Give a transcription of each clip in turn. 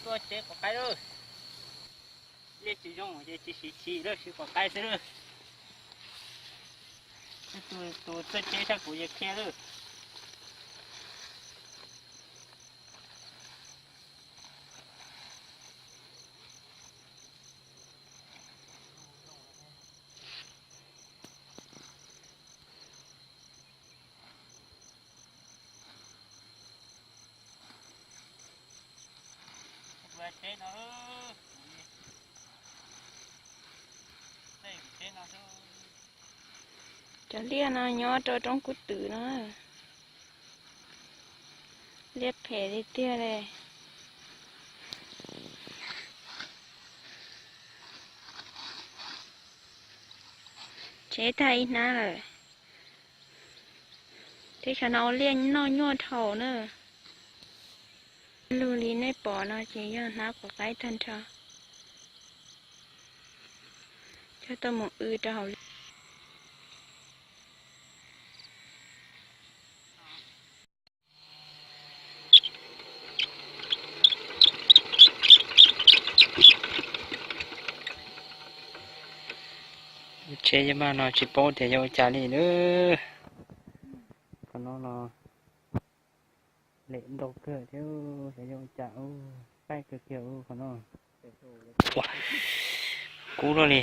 Tuaj tsev quav qaib lawm. Liaj tsis zoo ces tsis siv chim lawm, siv quav qaib xwb lawm. Tus txawj tsev sab kuv ces qhia lawm. Cov liaj no nyob rau roob kub twm no. Liaj phem tiag tiag li. Tsev tag ib hnab lawm. Teb chaws no ua liaj noj nyuaj dhau na. Lug li nej pom no ces yog hnab quav qaib tag nrho. Coj tuaj mus w rau hauv liaj. Tsheb yeej maj no tsis paub tias yog ua cas li lawm. Qhov no los lem ntau kawg thiab, xyov yog ua cas, qaij kawg kiag qhov no. Kub luaj li.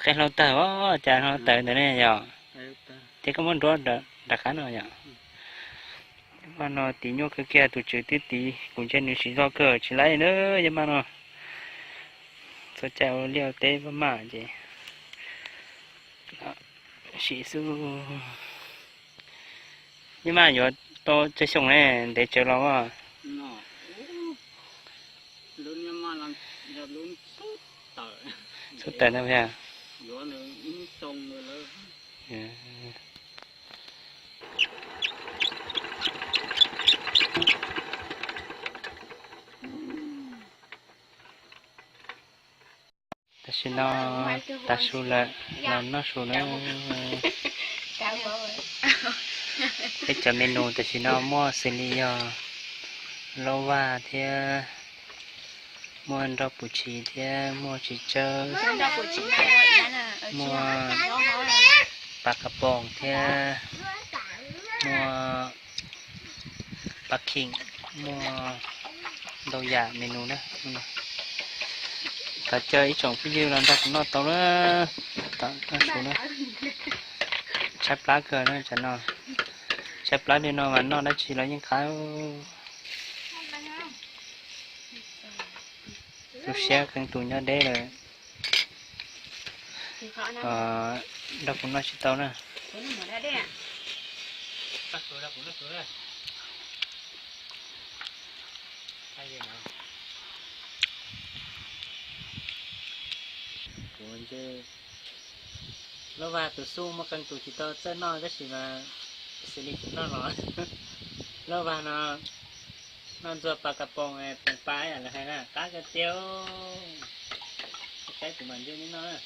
Qe hlau tawg os, cas hlau tawg ntawd ne yom? Ces koj muab nruab nram qab no yom? Yeej maj no tiv nyuaj kawg kiag, tus tswv twb tiv, kuv ntsia nws siv zog kawg tsis laib na, yeej maj no. Txhua cai ua liaj ua teb pab maj ces sim xwb. Yeej maj yuav tau tsawg xyoo ne, ntev tsawv los as? Xub tawm ntag. Tam sim no tav su lawm, los noj su na. Peb cov menu tam sim no muaj xws li yog laub vaj thiab, muaj nroj pum tshis thiab, muaj txiv tsawb, muaj pas kas poos thiab, muaj pas kheem, muaj ntau yam menu na. Thov caw ib tsoom phooj ywg los nrog kuv noj tau na. Noj su na. Tshaib plab kawg na tsam no. Tshaib plab li no mas noj dab tsi los yeej qab. Tu siab qee tus nyob deb lawm, nrog kuv noj tsis tau na. Kuv ntshe laub vaj tus xub muaj qee tus tsis tau txawj noj tab sis mas xws li kuv noj los laub vaj no noj ntxuag pas kas poos, poos pas yam lawv hais na, qab kawg tiag. Saib kuv mam ntsej neb noj.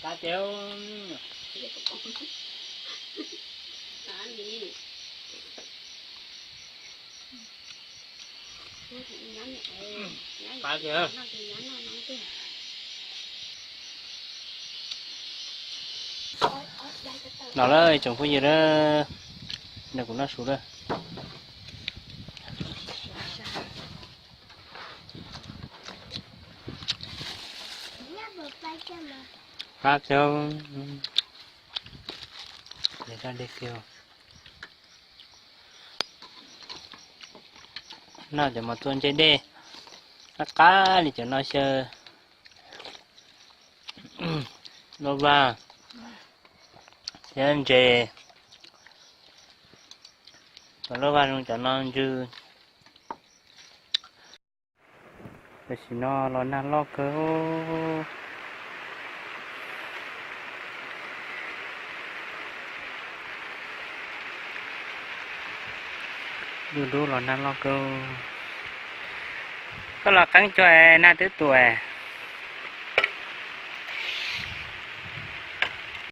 Qab tiag. Qab tiag. Los lawm tsoom phooj ywg, nrog kuv noj su lawm. Qab tiag. Noj cov mos txua ntse dej, qab qab li cov no xyaw. Laub vaj thiab ntses, cov laub vaj zoo cov no ntsw. Tam sim no los nag loj kawg. Dub dub los nag loj kawg. Koj los qeeb cuag nag twb tuaj.